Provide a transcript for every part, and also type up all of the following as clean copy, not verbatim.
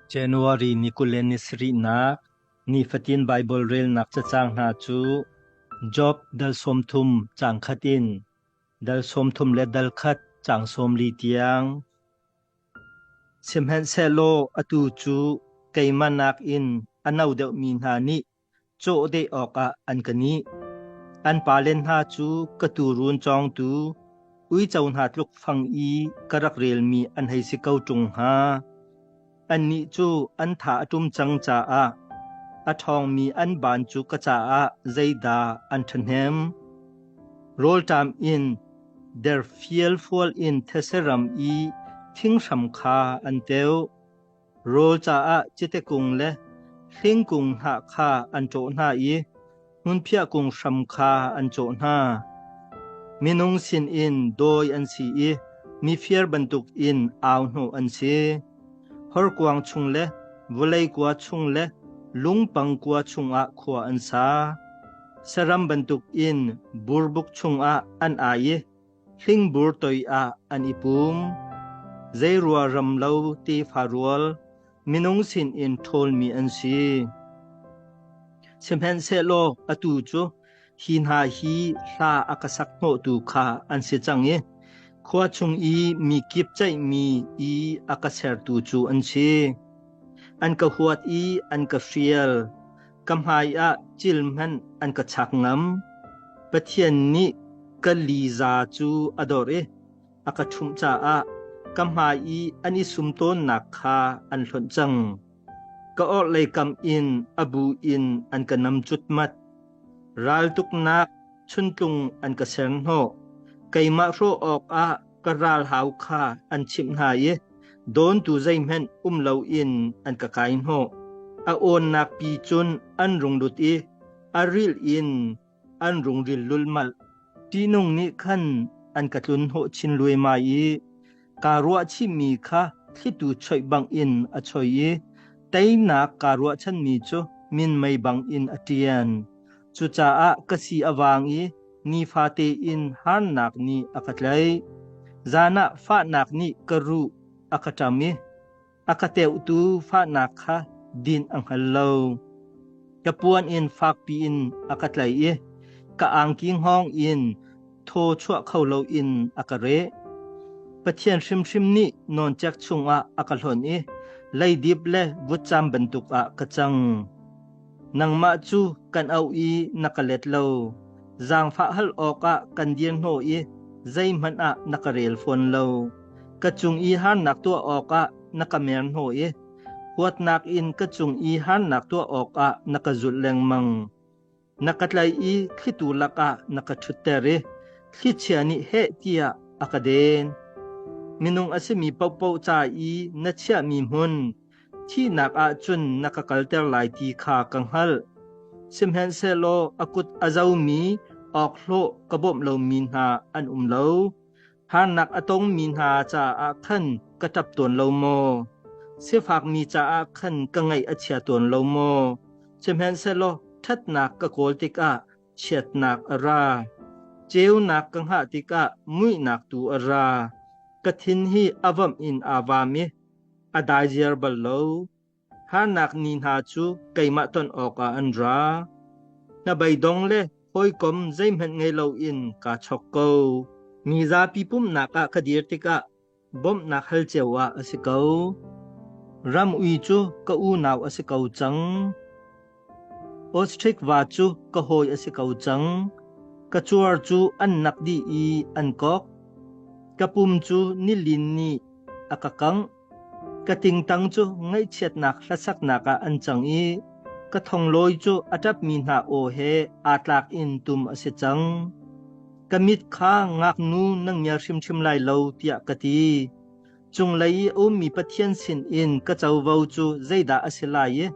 January ni 27nak nifatin Baibal relnak cacang hna cu Job dal 30 caang khat in dal 30 le dal khat caang 40 tiang. Sihmanhsehlaw atu cu keimah nakin a no deuhmi hna nih cawhdeh awkah an ka nih. An pale hna cu ka tuurun cawngtu uico hna tluk fang i ka rak relmi an hei si ko ṭung hnga. Annih cu an tha a ṭum cang caah a ṭhawngmi an baan cu ka caah zeidah an ṭhahnem. Rawlṭam in derfialfual in these ram i thinghram kha an teuh. Rawl caah cite kung le hlingkung hnah kha an ṭawh hna i hmunphiah kung hram kha an cawh hna. Minung sinin dawi an si i mifir bantukin au hnawh an si. Horkuang chung le vawlei kua chung le lungpang kua chungah khua an sa. Saram bantukin burbuk chungah an ai i Hlingbur toi ah an i pum. Zeirua ram lo tefa rual, minung sinin ṭhawlmi an si. Sihmanhsehlaw atu cu hi hna hi hla a ka sak hnawhtu kha an si cang i khua chung i mi kip ceihmi i a ka sertu cu an si. An ka huat i an ka hrial. Ka hmaiah cil hmanh an ka chak ngam. Pathian nih ka liza cu a dorh i a ka ṭhumh caah ka hmai i an i sum tawnnak kha an hlonh cang. Ka orhlei kam in a bu in an ka nam cutmat. Raltuknak chuntlung an ka ser hnawh. Keimah hrawh awkah ka ralhau kha an chimh hna i dawntu zeihmanh um loin an ka kai hnawh. A awnnak pi cun an rung lut i a rilh in an rung ril lulhmalh. Ṭihnung nih khan an ka tlun hnawh chin luaimai i kaa ruahchihmi kha thlitu choih bangin a choi i teinak kaa ruahchanmi cu minmei bangin a ṭian. Cucaah ka si a vang i nifate in harnak nih a ka tlaih. Zan ah fahnak nih ka ruh a ka ṭam i a ka teuhtu fahnak kha din a hngal lo. Ka puan in fakpi in a ka tlaih i ka angki hngawng in thaw chuah kho loin a ka reh. Pathian hrimhrim nih nawncek chungah a ka hlonh i leidip le vutcam bantuk ah ka cang. Nangmah cu kan auh i na ka let lo. Zaangfah hal awkah kan dir hnawh i zeihmanh ah na ka rel fawn lo. Ka cung i harnak tuah awkah na ka mer hnawh i huatnak in ka cung i harnak tuah awkah na ka zulh lengmang. Na ka tlaih i thlitu lakah na ka ṭhutter i thlichia nih heh tiah a ka den. Minung a simi paohpaoh ca i na chiahmi hmun, thihnak ah cun na ka kalter lai ti kha ka hngalh. Sihmanhsehlaw a kut a zomi awkhlawh ka bawmh lomi hna an um lo. Harnak a tongmi hna caah khan ka ṭap tawn lo maw? Sifakmi caah khan ka ngaih a chia tawn lo maw? Sihmanhsehlaw ṭhatnak ka kawl tikah chiatnak a ra. Ceunak ka hngah tikah muihnak tu a ra. Ka thin hi a vamh in aa vam i a dai ziar bal lo. Harnak ni hna cu keimah ton awkah an ra. Hnabeidong le hawikom zeihmanh ngei loin kaa chok ko. Mi zapi pumhnak ah ka dir tikah bawmhnak hal cio ah a si ko. Ram ui cu ka unau a si ko cang. Ostrich va cu ka hawi a si ko cang. Ka cuar cu an nak dih i an kok. Ka pum cu nilin nih a ka kangh. Ka tingtang cu ngaihchiatnak hlasaknak ah an cang i ka thonglawi cu a ṭapmi hna aw he aa tlak in tum a si cang. Ka mit kha ngaknu na ngiar hrimhrim lai lo tiah ka ti. Cunglei i a ummi Pathian sinin ka covo cu zeidah a si lai i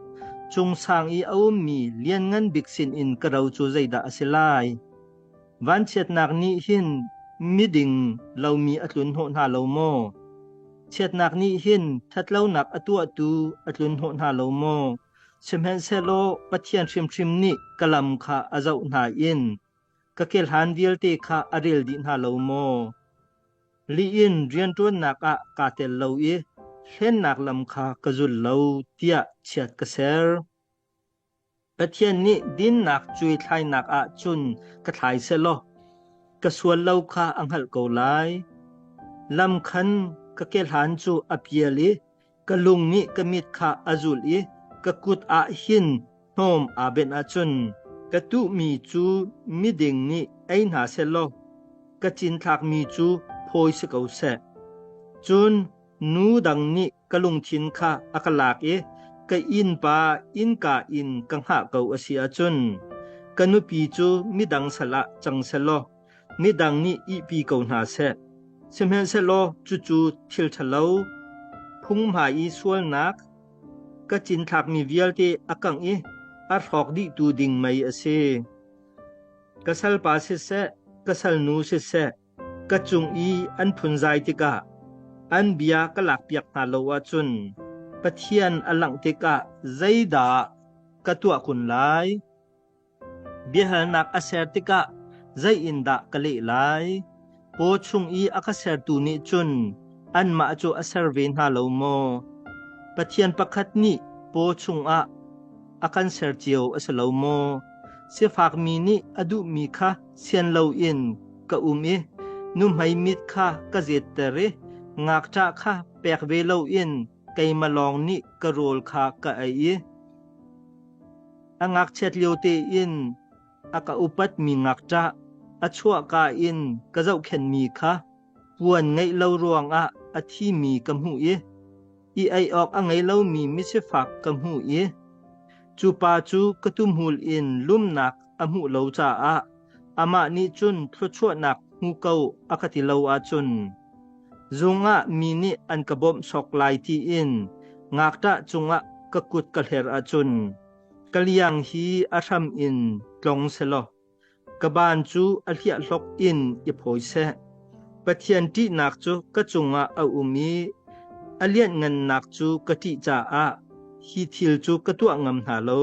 cungsang i a ummi Lianngan Bik sinin ka ro cu zeidah a si lai? Vanchiatnak nih hin miding lomi a tlun hnawh hna lo maw? Chiatnak nih hin ṭhatlonak a tuahtu a tlun hnawh hna lo maw? Sihmanhsehlaw Pathian hrimhrim nih ka lam kha a zoh hna in ka kehlan vialte kha a rel dih hna lo maw? Lih in rianṭuannak ah kaa tel lo i hlennak lam kha ka zul lo tiah chiat ka ser. Pathian nih dinnak cuaithlainak ah cun ka thlai sehlaw ka sual lo kha a hngalh ko lai. Lam khan ka kehlan cu a pial i ka lung nih ka mit kha a zulh i ka kut ah hin hnawm aa benh ahcun ka tuhmi cu miding nih ei hna sehlaw ka cinthlakmi cu phawi si ko seh. Cun nu dang nih ka lungthin kha a ka lak i ka innpa innka in ka hngah ko a si ahcun ka nupi cu midang sal ah cang sehlaw midang nih ihpi ko hna seh. Sihmanhsehlaw cucu thil ṭhalo, phunghmai i sualnak, ka cinthlakmi vialte a kangh i a hrawk dihtu ding mei a si. Ka salpa siseh, ka salnu siseh, ka cung i an phunzai tikah an bia ka lakpiak hna lo ahcun Pathian a langh tikah zeidah ka tuah kun lai? Biahalnak a ser tikah zei in dah ka leh lai? Paw chung i a ka sertu nih cun anmah cu a ser ve hna lo maw? Pathian pakhat nih paw chungah a kan ser cio a si lo maw? Sifakmi nih a duhmi kha sian loin ka um i nuhmei mit kha ka zetter i ngakṭah kha pek ve loin keimah lawng nih ka rawl kha ka ei i a ngakchiat lio tein a ka upatmi ngakṭah a chuahka in ka zohkhenhmi kha puan ngeih lo ruangah a thimi ka hmuh i i ei awk a ngei lomi misifak ka hmuh i cu pa cu ka tuhmul in lumnak a hmuh lo caah amah nih cun thluachuahnak hmu ko a ka ti lo ahcun zung ah mi nih an ka bawmh sawk lai tiin ngakṭah cungah ka kut ka hler ahcun ka liang hi a hram in tlong selaw Ka baan cu a hliahhlok in i phawi seh. Pathian ṭihnak cu ka cungah a um i a lianhngannak cu ka ṭih caah hi thil cu ka tuah ngam hna lo.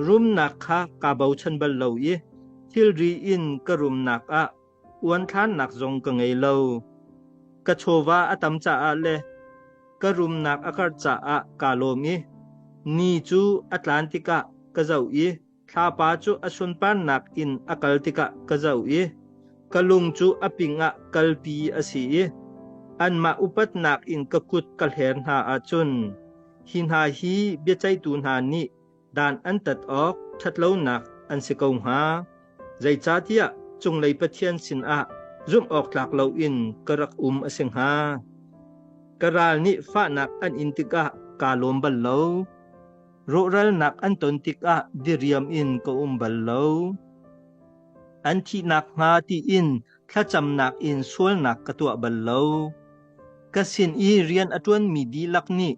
Rumnak kha kaa bochan bal lo i thilri in ka rumnak ah uanthlarnak zong ka ngei lo. Ka chawva a tam caah le ka rumnak a karh caah kaa lawm i ni cu a tlan tikah ka zoh i Thlapa cu a sunparnak in a kal tikah ka zoh i ka lung cu a pingah kalpi a si i anmah upatnak in ka kut ka hler hna ahcun hi hna hi biaceihtu hna nih dan an tat awk ṭhatlonak an si ko hnga. Zeicahtiah cunglei Pathian sinah zumh awk tlak loin ka rak um a si hnga. Ka ral nih fahnak an in tikah kaa lawm bal lo. Rawhralnak an ton tikah diriam in ka um bal lo. An thih nakhnga tiin thlacamnak in sualnak ka tuah bal lo. Ka sin i rian a ṭuanmi dihlak nih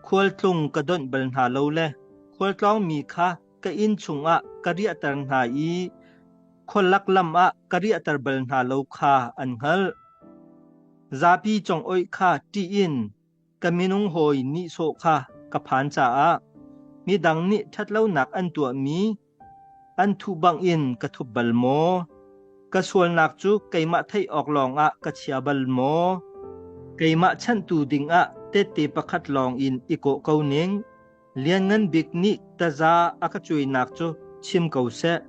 khualtlung ka donh bal hna lo le khualtlawngmi kha ka inn chungah ka riahter hna i khualak lam ah ka riahter bal hna lo kha an hngalh. Zapi congoih kha ṭih in ka minung hawi nihsawh kha ka phan caah midang nih ṭhatlonak an tuahmi an thuh bangin ka thup bal maw? Ka sualnak cu keimah theih awk lawngah ka chia bal maw? Keimah chanhtu dingah tehte pakhat lawngin i kawh ko ning. Lianngan Bik nih taza a ka cuainak cu chim ko seh.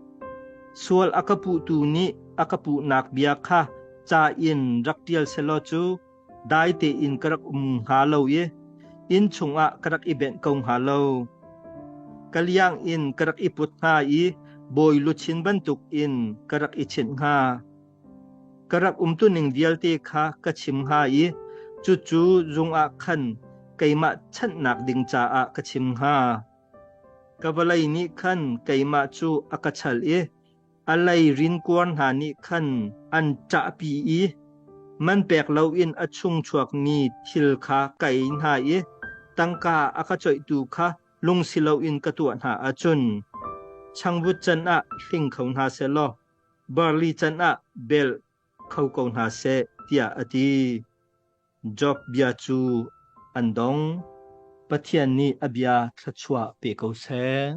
Sual a ka puhtu nih a ka puhnak bia kha ca in rak ṭial selaw cu dai tein ka rak um hnga lo i inn chungah ka rak i benh ko hnga lo. Ka liang in ka rak i put hnga i bawi luchin bantuk in ka rak i chinh hnga. Ka rak umtuning vialte kha ka chim hnga i cucu zung ah khan keimah chanhnak ding caah ka chim hnga. Ka vawlei nih khan keimah cu a ka chal i A lei rinkuar hna nih khan an ṭahpi i man pek loin a chung chuakmi thil kha ka ei hna i tangka a ka coihtu kha lungsi loin ka tuah hna ahcun changvut can ah hling kho hna seh law barli can ah bel kho ko hna seh, tiah a ti. Job bia cu an dong. Pathian nih a bia thluachuah pe ko seh.